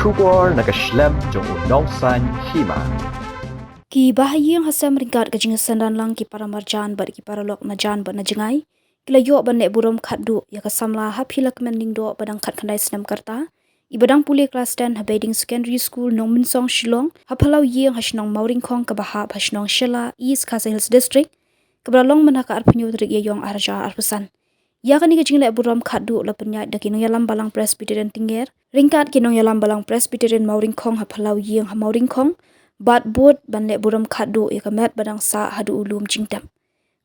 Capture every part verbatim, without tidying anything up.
Khubor na ka shlem jong u Nongsaiñ Hima. Ki bahaïing hasem ryngkat ka jingsynran lang ki para marjan bad ki paralok na jan bad na jngai ki la ïoh ban leh burom khatduh ïa ka samla Happy Lakmen Lyngdoh ba dang khatkhyndai snem ka rta, i ba dang pule klas ten ha Beiding Secondary School, Nongmynsong, Shillong, ha phyllaw ïing ha shnong Mawryngkhong kaba hap ha shnong Shella, East Khasi Hills District, kaba la long mynha ka arphew hynñiew tarik Ïaïong arhajar arphew san. Ïa kane ka jingleh burom khatduh la pynïaid da ki nongïalam Balang Presbyterian Tyngger ryngkat ki nongïalam Balang Presbyterian Mawryngkhong ha phyllaw ïing ha Mawryngkhong, bad bud ban leh burom khatduh ïa ka met ba dang sah haduh u lum jingtep.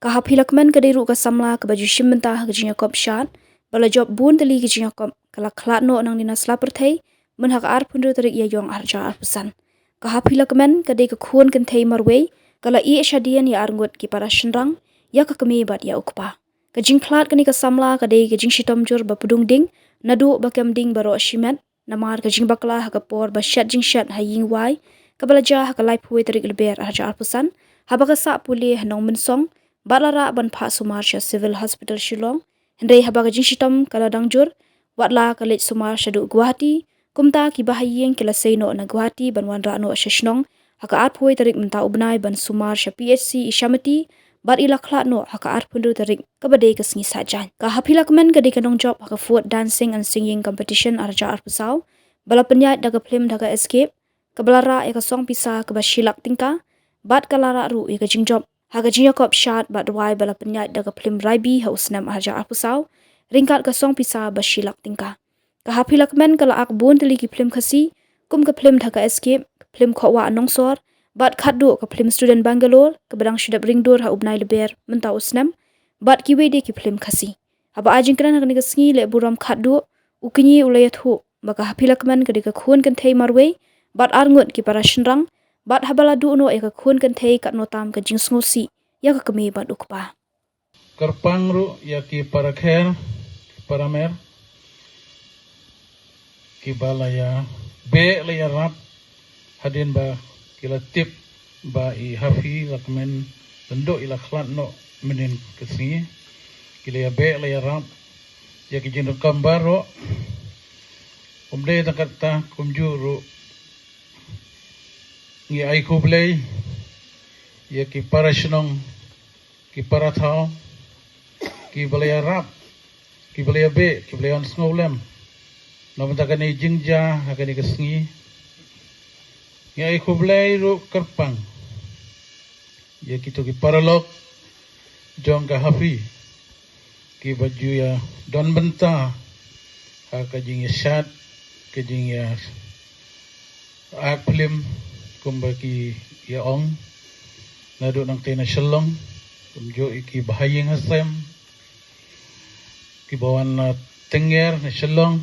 Ka Happy Lakmen ka dei ruh ka samla kaba ju shim bynta ha ka jingïakop shad, ba la jop bun tylli ki jingïakop, ka la khlad noh nangne na sla pyrthei mynha ka arphew hynriew tarik Ïaïong arhajar arphew san. Ka Happy Lakmen ka dei ka khun kynthei marwei, ka la ïeh shadien ïa arngut ki para shynrang, ïa ka kmie bad ïa u kpa. Ka jingkhlad kane ka samla ka dei ka jingshitom jur ba pdung ding, naduh ba kem ding baroh shimet, namar ka jingbakla ha ka por ba shet jingshet ha ïing wai, kaba la jia ha ka laiphew wei tarik Lber arhajar arphew san, haba ka sah pule ha Nongmynsong, bad la rah ban phah sumar sha Civil Hospital Shillong, hynrei haba ka jingshitom ka la dang jur, watla ka leit sumar shaduh Guwahati, kumta ki bahaïing ki la sei noh na Guwahati ban wanrah noh sha shnong ha ka arphew wei tarik mynta u bnai ban sumar sha P H C Ishamati, bad i la khlad noh ha ka arphew hynriew tarik kaba dei ka sngi Saitjaiñ. Ka Happy Lakmen ka dei ka nongjop ha ka Folk Dancing and Singing Competition arhajar arphew saw, ba la pynïaid da ka phlim Dhaka Escape, kaba la rah ïa ka song pisa kaba shi lak tyngka, bad ka la rah ruh ïa ka jingjop ha ka jingïakop shad bad rwai ba la pynïaid da ka phlim Raibi ha u snem arhajar arphew saw, ryngkat ka song pisa ba shi lak tyngka. Ka Happy Lakmen ka la ak bun tylli ki phlim Khasi, kum ka phlim Dhaka Escape, ka phlim Khohwah Nongsor, bad khatduh ka phlim Student Bangalore, kaba dang shu dep ring dur ha u bnai Lber mynta u snem, bad kiwei de ki phlim Khasi. Haba ai jingkren ha kane ka sngi leh burom khatduh, u kñi u la ïathuh ba ka Happy Lakmen ka dei ka khun kynthei marwei bad arngut ki para shynrang, bad haba la duh noh ïa ka khun kynthei katno tam ka jingsngewsih ïa ka kmie bad u kpa. Kyrpang ruh ïa ki para kher, ki para mer, kiba la ïa beh la ïa rap, hadien ba ki la tip ba i Happy Lakmen Lyngdoh i la khlad noh mynhynnin ka sngi. Ki la ïa beh la ïa rap ïa ki jingdonkam baroh. Ym dei tang katta, kumjuh ruh ngi ai khublei ïa ki para shnong, ki para thaw, kiba la ïa rap, kiba la ïa beh, kiba la ïa wan sngewlem na bynta kane jingjia ha kane ka sngi. Ngi ai khublei ruh kyrpang ïa kito ki paralok jong ka Happy, kiba ju ïa don bynta ha ka jingïashad, ka jingïa ak phlim, kumba ki ïa ong, naduh nangtei na Shillong, kumjuh ïa ki bahaïing hasem kiba wan na Tyngger na Shillong,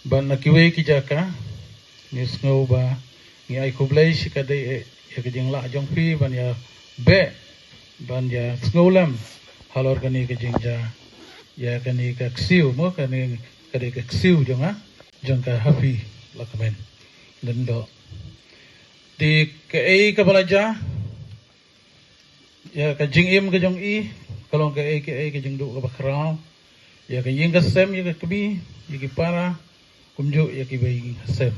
bad na kiwei ki jaka. Ngi sngew ba ngi ai khublei shikatdei ïa ka jinglah jong phi ban ïa beh, ban ïa sngewlem halor kane ka jingjia, ïa kane ka ksiew, mo, kane ka dei ka ksiew jong nga, jong ka Happy Lakmen Lyngdoh. Te kaei kaba la jia, ïa ka jingim ka jong i ka long kaei kaei ka jingduh kaba khraw ïa ka ïing ka sem, ïa ka kmie, ïa ki para, kumjuh ïa ki bahaïing hasem.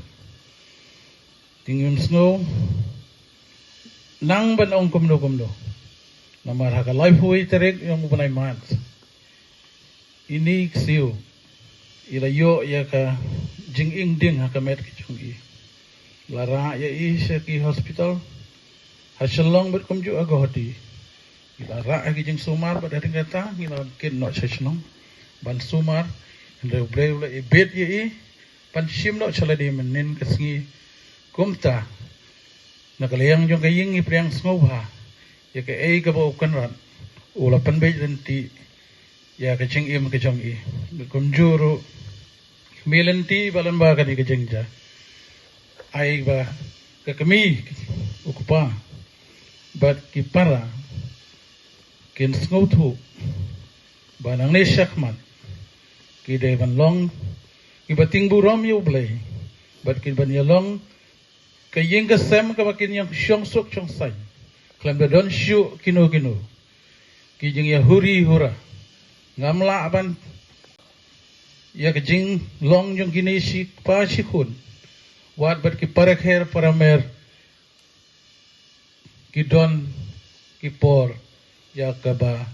Te ngim sngew nang ban ong kumno kumno, namar ha ka laiphew wei tarik jong u bnai March, ine i ksiew i la ïoh ïa ka jingim ding ha ka met ka jong i. La rah ïa i sha ki hospital ha Shillong bad kumjuh ha Guwahati. I la rah ha ki jingsumar bad hadien kata ngi la kit noh sha shnong ban sumar. Hynrei U Blei u la ibit ïa i ban shim noh sha lade mynhynnin ka sngi. Kumta na ka liang jong ka ïing ngi pdiang sngewbha ïa kaei kaba u Kynrad u la pynbeit lynti ïa ka jingim ka jong i. Kumjuh ruh, me lynti ba lyngba kane ka jingjia, ai ba ka kmie, u kpa bad ki para kin sngewthuh ba nangne shakhmat ki dei ban long kiba tieng burom ïa U Blei, bad kin ban ïa long ka ïing ka sem kaba kin ïa shong suk shong saiñ khlem da don shuh kino kino ki jingïahuri hura. Ngam lah ban ïa ka jinglong jong kine shi kpa shi khun, wat bad ki para kher para mer, ki don ki por ïa kaba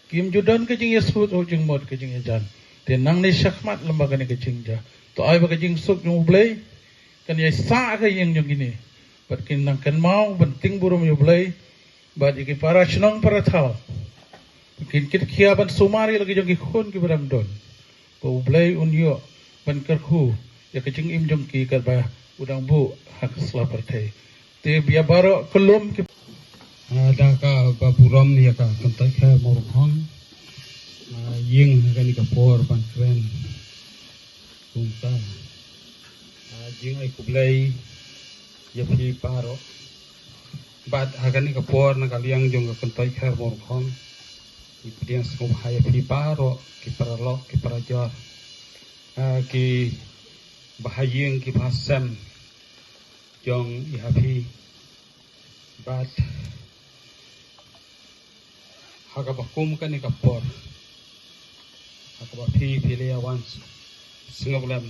kim ju don ka jingïasuk, u jingmut ka jingïajan. Te nangne shakhmat lem bad kane ka jingjia, to ai ba ka jingsuk jong U Blei kan ïaisah ka ïing jong kine, bad kin nang kynmaw ban tieng burom ïa U Blei bad ïa ki para shnong para thaw. Kin kit khia ban sumar ïa la ki jong ki khun kiba dang don. Ba U Blei un ïoh ban kyrkhu ïa ka jingim jong ki katba u dang buh ha ka sla pyrthei. Te ïa baroh kyllum ki, ah, da kaba burom ïa ka kyntoit kher Mawrong Hong, ah, ïeng ha kane ka por ban kren. Kumta, ah, jingai khublei ïa phi baroh. Bad ha kane ka por na ka liang jong ka kyntoit kher Mawrong Hong, ngi pdiang sngewbha ïa phi baroh ki paralok ki parajor, ah, ki bahaïing ki bahasem jong i ha phi. Bad ha kaba kum kane ka por, ha kaba phi phi la ïa wan sngewlem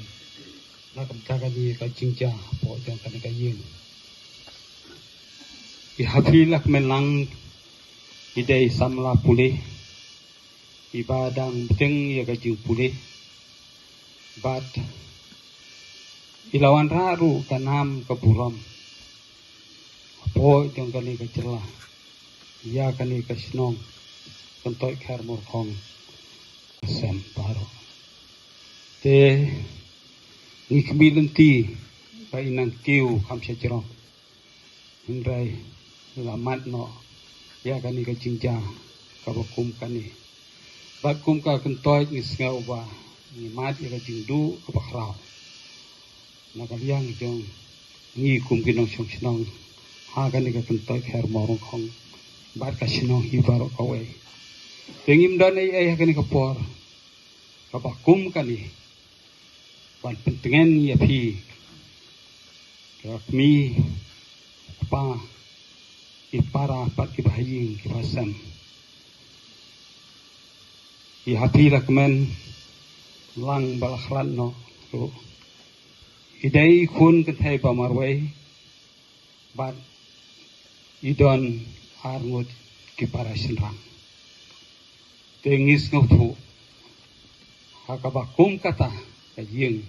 na ka bynta kane ka jingjia hapoh jong kane ka ïing. I ha phi la kmen lang i dei samla pule, iba dang bteng ïa ka jingpule. Bad i la wanrah ruh ka nam ka burom hapoh jong kane ka jylla ïa kane ka shnong kyntoit kher Mawrong Hong sem baroh. Te ngi khmih lynti ba i nang kiew kham sha jrong. Hynrei la mad noh ïa kane ka jingjia kaba kum kane. Bad kum ka kyntoit ngi sngew ba ngi mad ïa ka jingduh kaba khraw na ka liang jong ngi kum ki nongshong shnong ha kane ka kyntoit kher Mawrong Hong bad ka shnong hi baroh kawei. Te ngim don ei ei ha kane ka por kaba kum kane ban pyntngen ïa phi, ka kmie, kpa, ki para bad ki bahaïing ki bahasem. I ha phi la kmen lang ba la khlad noh ruh, i dei i khun kynthei ba marwei bad i don arngut ki para shynrang. Te ngi sngewthuh ha kaba kum kata ka ïing,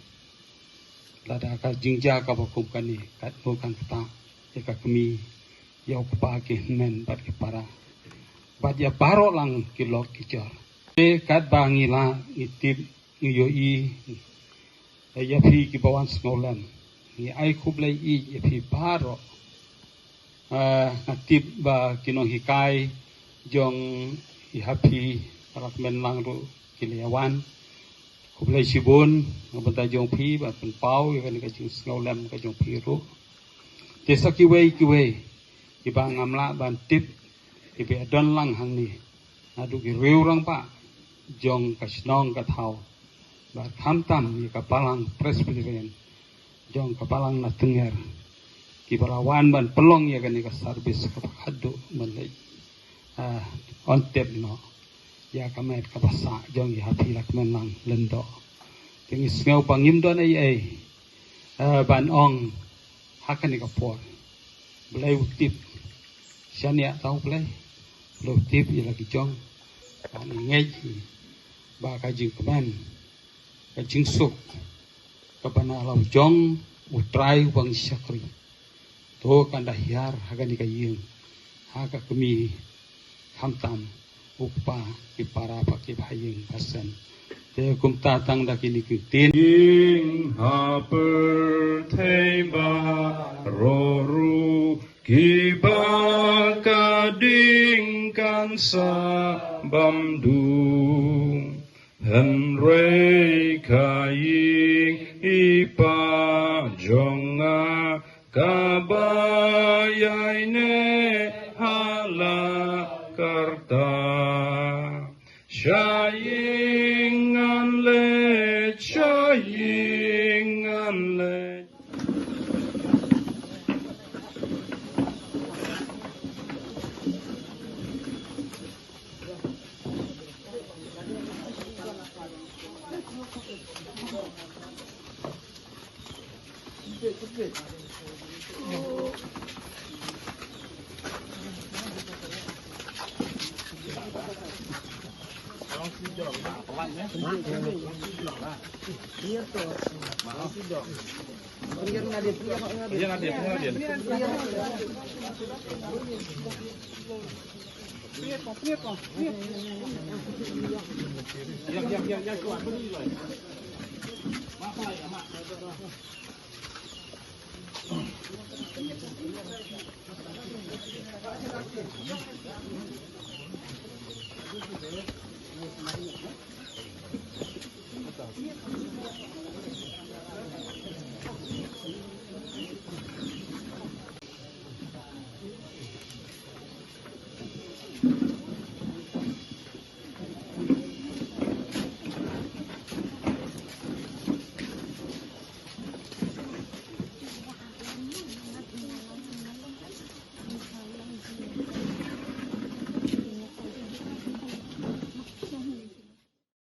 lada ka jingjia kaba kum kane, katno kan ktah ïa ka kmie, ïa u kpa, ki hynmen bad ki para bad ïa baroh lang ki lok ki jor. Te katba ngi lah ngi tip, ngi ïohi ïa phi kiba wan sngewlem, ngi ai khublei ïa phi baroh. Ah, nga tip ba ki nonghikai jong i ha phi ba la kmen lang ruh ki la ïa wan. Khublei shibun na ka bynta jong phi ba pynpaw ïa kane ka jingsngewlem ka jong phi ruh. Te sa kiwei kiwei kiba ngam lah ban tip, kiba ïa don lang hangne, naduh ki riew rangbah jong ka shnong ka thaw, bad khamtam ïa ka balang Presbyterian jong ka balang na Tyngngeir, kiba la wan ban pynlong ïa kane ka service kaba khadduh ban leit, ah, on tep noh ïa ka met kaba sah jong i ha phi la kmen lang lyngdoh. Te ngi sngew ba ngim don ei ei, ah, ban ong ha kane ka por. Blei u tip shaniah, tang Blei, Blei u tip ïa la ki jong. Ba ngi ngeit hi ba ka jingkmen, ka jingsuk kaba na la u jong u Trai uba ngi shakri, to kan da hiar ha kane ka ïing, ha ka kmie, khamtam u kpa, ki para bad ki bahaïing bahasem. Te kumta tang da kine ki ktien. Ïing ha pyrthei baroh ruh kiba ka ding kan sa bam duh. Hynrei ka ïing i Pa jong nga kaba ïaineh ha la karta. Sha ïing ngan leit, sha ïing ngan leit.